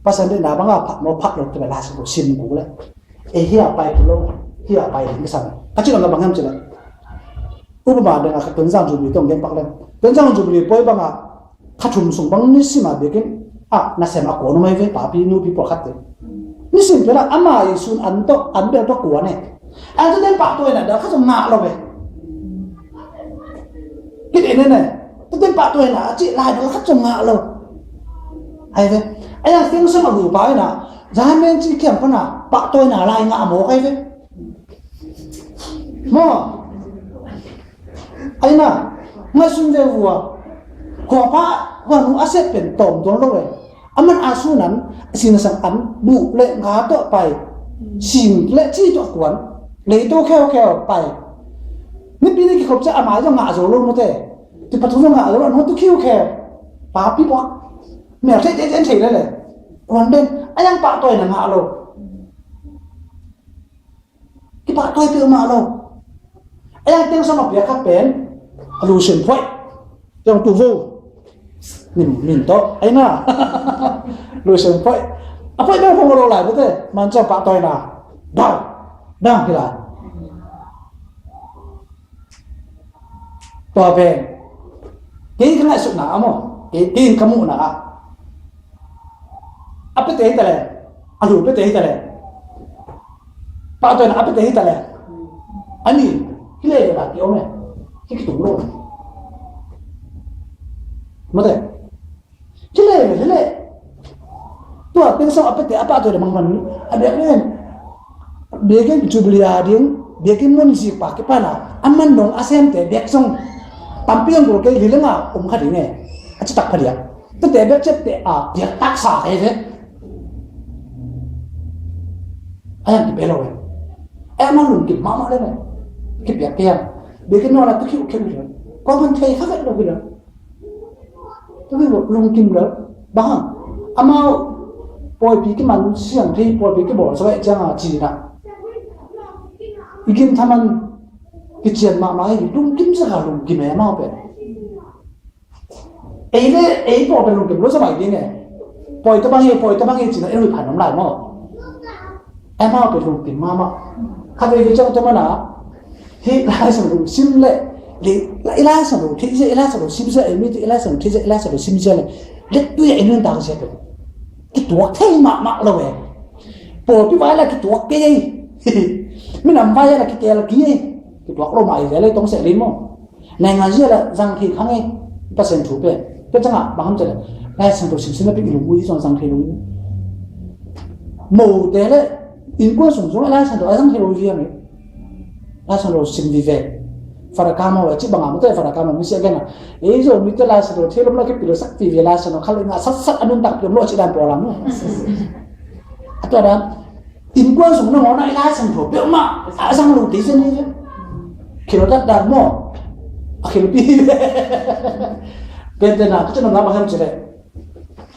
Pasian deihna bang a phat maw, phat lo te la sim ko sim ko le. E, hia pai ko lo, hia pai ding ka sam ka cih na bang hiam cih na. Upama dang a ka Tonzang Jubilee tawh gen pak leng, Tonzang Jubilee pawi bang a kha thum sung bang nisim a biakinn ah nasem a kuan om ahi ve, papi nupi pawlkhat te. Nisim pen ah ama i sun an tawh, an bel tawh kuan e. An tawh den pahtawi na dal khat zong ngah lo ve. Kit en en e. Tawh den pahtawi na a cih lai dal khat zong ngah lo. Ahi ve. A yang tiang sang a lu pa ina, zaman cih kiang pan a pahtawi na lai ngah mawk ahi ve. Maw. Aina, ngaihsun ve vua. Kua pa, kua nu a sep pen tawm tuan lo e. A man a sunan, a sin a sang an, buh le nga tawh pai. Sing le ci tawh kuan. Lei tawh kheu kheu pai. Nipi ni kikhop cia a mai zong ngah zo lo mute. Ti pathum zong ngah zo lo, a nu tu khiu kheu. Papi puak. Mel thei thei thei thei le le. Kuan ben, a yang pahtawi na ngah lo. Kipahtawi peuhmah lo. A yang teng sawm a piak khat pen a lusian phoih. Teng tu vo. Min, min tawh. Aina. Lusian phoih. A phoih bel phong lo lai bute. Man cawm pahtawi na. Dau. Dang hi lai. Tua pen kei ka ngaihsutna ah maw, kei, kei in ka muhna ah, a pete hi ta leh, a lu pete hi ta leh, pahtawina a pete hi ta leh, a ni hi leh leh la ki om e, hi ki tung lo. Mate. Hi leh, hi leh. Tua teng sawm a pete a pahtawi le mangman a biakinn, biakinn Jubilee a ding, biakinn mun zik pa kipan a, a man dong a semte biak song tampi ang gol kei hi lenga om kha ding e. A citak pha diak. Tete biak ciapte a biak taksa kei ve. A yang kipe lo e. A yang man lungkim mahmah le me. Kipiak kei ang. Biakinn nuam a tu khiuh khiuh le. Kua man thei kha vet lo hi le. Tua hi lungkim lo. Bang hang? Amau pawipi kiman siang thei, pawipi kibawl sa bai ciang a ci na. I gim thaman kician mahmah hi, lungkim sa kha lungkim e amau pen. Ei le ei pawl pen lungkim lo sa mai ding e. Pawi tabang hi, pawi tabang hi ci na ei lui phan om lai maw. Amau pen lungkim mahmah. Khat vei vei ciang tua mana, hih Lai Siangtho sim le, le, i Lai Siangtho thei zia, i Lai Siangtho sim zia, ei mite i Lai Siangtho thei zia, i Lai Siangtho sim zia le, le tui a i nuntak zia pen kituak thei mahmah lo e. Pawlpi vai la kituak kei ei. Minam vai a la kitel ki ei. Kituak lo mah i zel ei tong seh lei maw. Naingan zia la zang thei khang ei. Pasian thu pen. Tua ciangah bang ham cih leh, Lai Siangtho simsim na pi i lungmuang zong zang thei lo hi. Mote le innkuan sung zong Lai Siangtho a zang thei lo hi a mi. Lai Siangtho sim vive. Father Kama a cih bangah mawte Father Kama mi sia gen a. Ei Zomite Lai Siangtho thei lom lo kipil lo sak vive Lai Siangtho kha lo i ngah satsat a nuntak pi om lo a cih dan pawl a mu. A tua dan. Innkuan sung nangawn ah i Lai Siangtho peuhmah a zang lo te zen hi ve. Khil lo dat dan maw? A khilpi hi ve. Pen te na ka cih nopna bang hiam cih leh,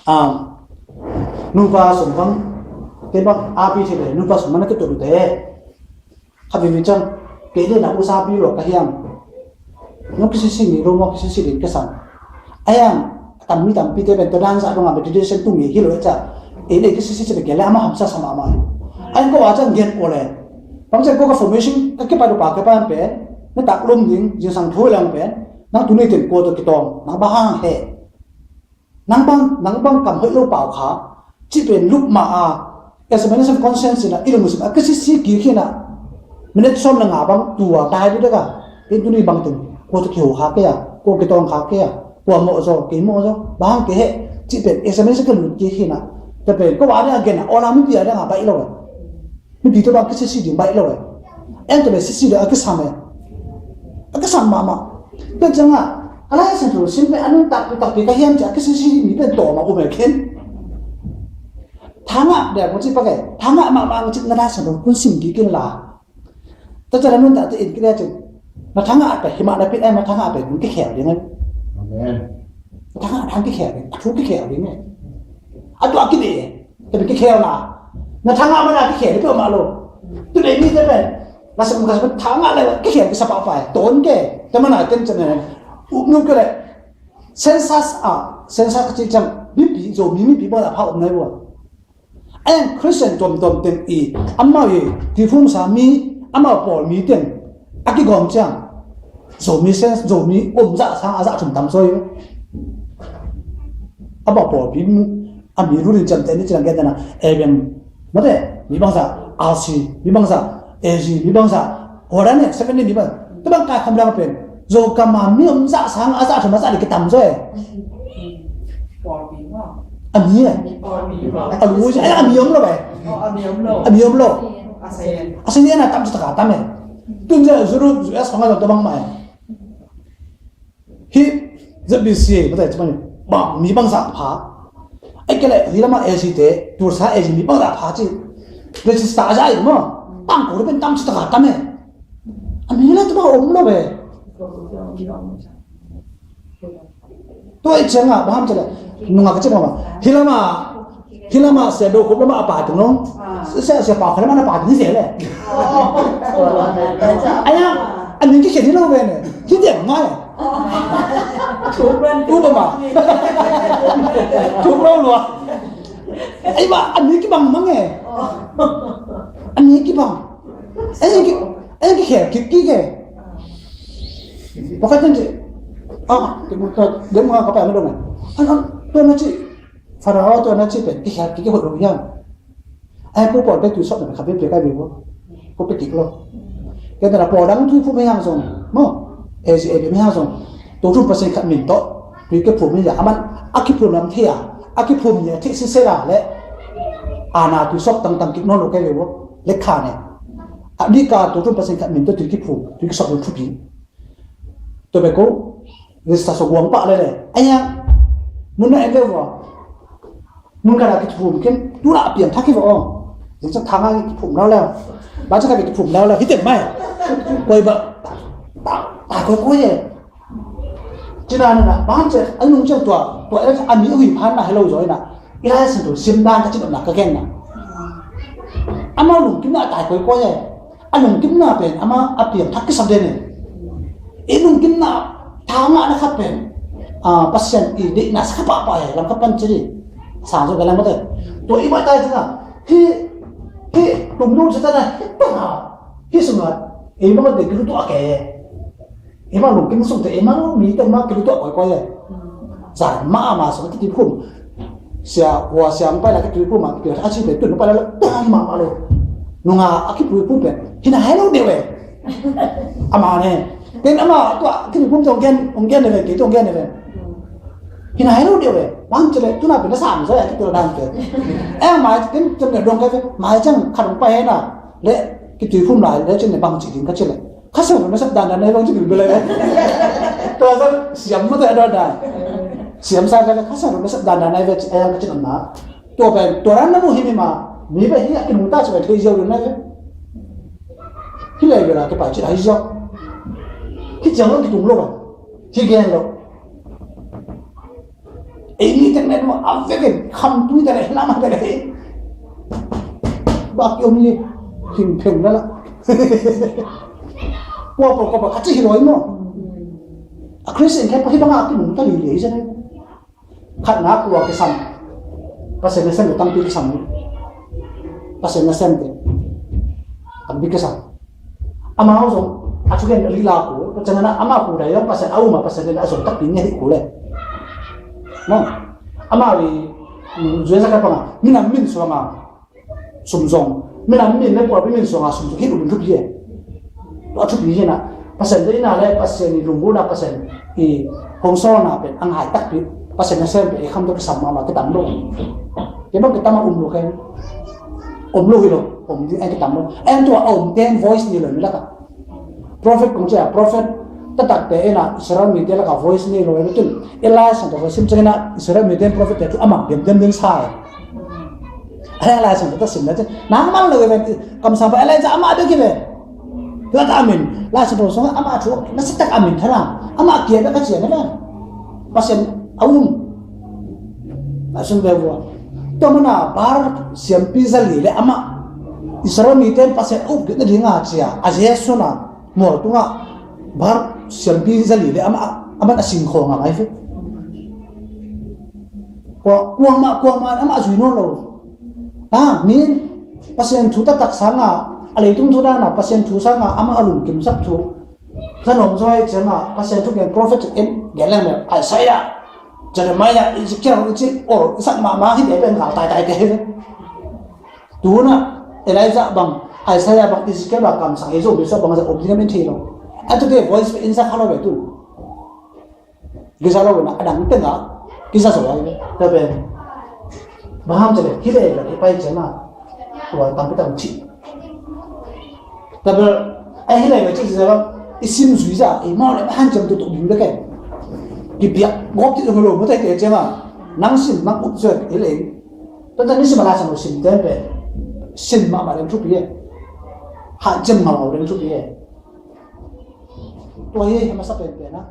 um, nupa sung bang, kei bang a pi thei ve, nupa sung bang na kituak lo te. Kha vive ciang, kei le na usapi lo ka hiam. Nong kisisi ni lo maw, kisisi ding ka sam. A yang, a tam mi tampite pen tua dan zah dong a meditation tu mi hi lo e ca. Ei le kisisi ci pen kei le amah hamsa sa mahmah hi. A yang ko a ciang gen ko le. Bang ciang ko ka formation ka kipai lo pa ka pan pen. Na tak lum ding, zingsang thu lang pen. Nang tu ni ten ko to kitawng, nang bang hang he. Nang bang, nang bang kam hoih lo pau kha, cih pen lup mah a, examination of conscience in a, i lungsim a kisisi kik hi na, minute sawm le nga bang tua tai ding dek a, in tuni bang teng, kua tawh kiho kha kei a, kua kitawng kha kei a, kua mawh zaw, kei mawh zaw, bang kei heh, cih pen examination ka lut kik hi na, tua pen, ko a ding a gen a, aw la mipi a ding a baih lo a. Mipi tawh bang kisisi ding baih lo e. En tawh le sisi ding a kisam e. A kisam mahmah. Tua ciangah, a Lai Siangtho sim pen a nuntak takpi ka hiam ci a kisisi mi pen tawm a um e khin. Thangah ding a kong ci pak e. Thangah mahmah kong ci na Lai Siangtho kun sim kik in la. Tua ciang a nuntak te in kik le cin. Na thangah pen himah na pit e, na thangah pen kun kikhel ding e. Amen. Na thangah thang kikhel ding, a thu kikhel ding e. A tua kidih e. Tebe kikhel na. Na thangah mana kikhel peuhmah lo. Tuni mite pen. Lasem ka thangah le kikhel kisa pahpah e. Ton ke. Te mana ken cene. Upnum ke le. Census a. Census ka cih ciang. Mipi, Zomi mipi bang a pha om nai bua. A yang Christian tuamtuam teng i. Amau i. Tuiphumsa mi. Amau pawl mi teng. A kigawm ciang. Zomi census, Zomi om zah sang a zah thum tam soi. Amau pawl mi. A mi rulin ciamteh ni ci lang gen tena, A B M, mate, mi bangzah, R C, mi bangzah, A G, mi bangzah, Horanet, Seven Day, mi bang, tu bang kai kham lang pen, Zokam a mi om zah sang a zah thum a zah li kitam zaw e. A mi e. A lu e, a mi om lo e. A mi om lo. A sen e na tam ci taka tam e. Tun zah Zuru, U S khong a zong tu bang mah e. Hih Z B C A, mate, cuma ni, bang, mi bangzah pha. Ai kei le, hih lamah A C te, Tulsa A C mi bangzah pha ci. Register a zah in maw. Bang ko pen tam ci taka tam e. A mi le tu bang om lo be. Tua i ciangah, bang ham ci le. Nunga ka ci bang ma. Hih lamah, Hih lamah sia do khup lamah a pa tung nong. Sia, sia pa khup lamah na pa tung hi sia le. Aya, a min kikhen hi lo ve ne. Hi tiang ngai. Tu ba ma. Tu lo lua. Ai ba, a min kibang mang e. A min kibang. Ai ki, ai kikhen, ki, ki ke. Pakhat jen ci. Ah, ki mu ta, dem nga ka pa ma dong e. An, an, tu na ci. Pharaoh tawh na ci pen kikhel kik kihot lo hiam? Ai ko pawl pe tui sawt na khat pe pe kai ve maw? Ko pe kik lo. Ken tana pawl dang tui phum hiam zong maw? A C A pe hiam zong? Tua thum percent khat min tawh tui kiphum hi a, aman a kiphum lam thei a, a kiphum hi a thei sisel a le. Ana tui sawt tangtang kik nawn lo kai ve maw? Lekha ne. A dika tua thum percent khat min tawh tui kiphum, tui kisawt lo thupi. Tua bek ko, register sawt guang pah lele. Aya, mun na en ve vua. Mun ka na kiphum kin, tu na piang thak hi vua. Zing sa thang a kiphum lau leu. Ba sa ka kiphum lau leu. Hi teng mai. Koi ba. Ta, ta koi koi e. Cina na na, ba han se, a nung ciang tua, tua e a mi hui phan na hello zoi na. I Lai Siangtho sim dan ka cih nopna ka genna. Amau lungkimna a tai koikoi e. A lungkimna pen ama a piang thak kisam den e. I lungkimna thangahna khat pen, a, Pasian i deihna sa kha pahpah e, lam khat pan ci di. Sang zo ka lam khat e. Tua i mah tai cina. Hi, hi, tum lut sa cina. Hi pa, hi sunga. I mah khat de kilu tu a ke e. Eima lungkim sungte, eima mite ma kilutuah koikoi e. Zan ma ama sung kituiphum. Sia, hua sia ang pai la kituiphum a, kituiphum a, a si te tun pai la la, tang ma ma lo. Nunga a kipuipum pen hi nai lo deuh e. Ama ne. Ken ama tua kipuipum tawh hong gen, hong gen ne ve, kei tawh hong gen ne ve. Hi nai lo deuh e. Bang ci le, tuna pen na sam sa ya kipil dan ke. E, mai ken cem ne dong kai ve. Mai ciang khat hong pai he na. Le kituiphum lai le cin ne bang ci ding ka ci le. Kha Siangtho nasep dandan na hi bang ci bilbil lai ve. Tua zong siam mah tawh a dandan. Siam sa ka le Kha Siangtho nasep dandan na hi ve ci a yang ka ci nopna. Tua pen tua dan na mu hi mi ma. Mi pen hi a kinungta ci pen thei ziau ding na hi ve. Hi lai ve la kipai ci a hi ziau. Hi ciang lo kitung lo a. Hi gen lo. Ei mi teng nen a vek in kham tui ta le lam ta le. Bak yom ni hing pheng la la. Kua pawlkawp ah ka ci hi lo hi maw? A Khristian khempeuh hih bangah a kinungta lili hi zen hi. Khatna kua kisam. Pasian nasem le tampi kisam hi. Pasian nasemte tampi kisam. Amau zong a thugen a lila ku, tua ciangin amau ku dai zong Pasian a um a, Pasian in a zong takpi nge hi ku le. Maw? Amau i, mm, zuai sa ka panga minam min suanga sum zong, minam min le puapi min suanga sum zong hi um thupi e. Tua thupi hi na, Pasian te ina le Pasian i lunggulhna, Pasian i hong sawlna pen a ngai takpi, Pasian nasem pen i kham tua kisam mahmah, kitam lo. Kei bang kitam a um lo kei. Om lo hi lo, om ding a kitam lo. En tua a om ten voice nei lo mi laka. Prophet kong cia, prophet taktakte ina Israel mite laka voice nei lo e tun. Elijah Siangtho voice sim ciangina Israel mite prophet te thu amah biam dem ding sa e. Elijah Siangtho ta sim na ciang nang mang lo e, kamsang pa Elijah amah bek hi ve. Tua ta amin, Lai Siangtho sungah amah thu nasa tak amin tharam, amah kia bek a cia na ve. Pasian a um. A sung ve vua. Tua mana Baal siampi zali le amah Israel mite Pasian a up kik nadinga cia a Jesu na mual tungah Baal siampi zali le amah, amah a singkhawng a ngai fe. Kua, kuamah, kuamah amah zui nawn lo. A, min Pasian thu taktak sanga, a leitung thu dana Pasian thu sanga amah a lungkimsak thu. Zanom zoi cianga Pasian thu gen prophet in gen leng le Isaiah, Jeremiah, Ezekiel, Ezekiel, or isak mahmah hi te pen gal taitai te hi. Tuna Elijah bang, Isaiah bang, Ezekiel bang kamsang hi zo bisa bang za om ding min thei lo. A tu te voice in sa khalo be tu. Kisa lo na adang tenga kisa so ai ta be. Baham chale hi le le pai chama. Tua tam tam chi. Tabel, ai hi lai ka ci zai bang, i sim zui za, i mau le hanciam tu tu bing bek e. Kipiak gawp ci zong lo, mu tai te ciang a. Nang sim, nang up zui, hi lai. Tua ta ni sim a la sang lo sim ten pe. Sim mahmah ding thupi e. Hanciam mahmah ding thupi e. Tua hi a masa penpen a.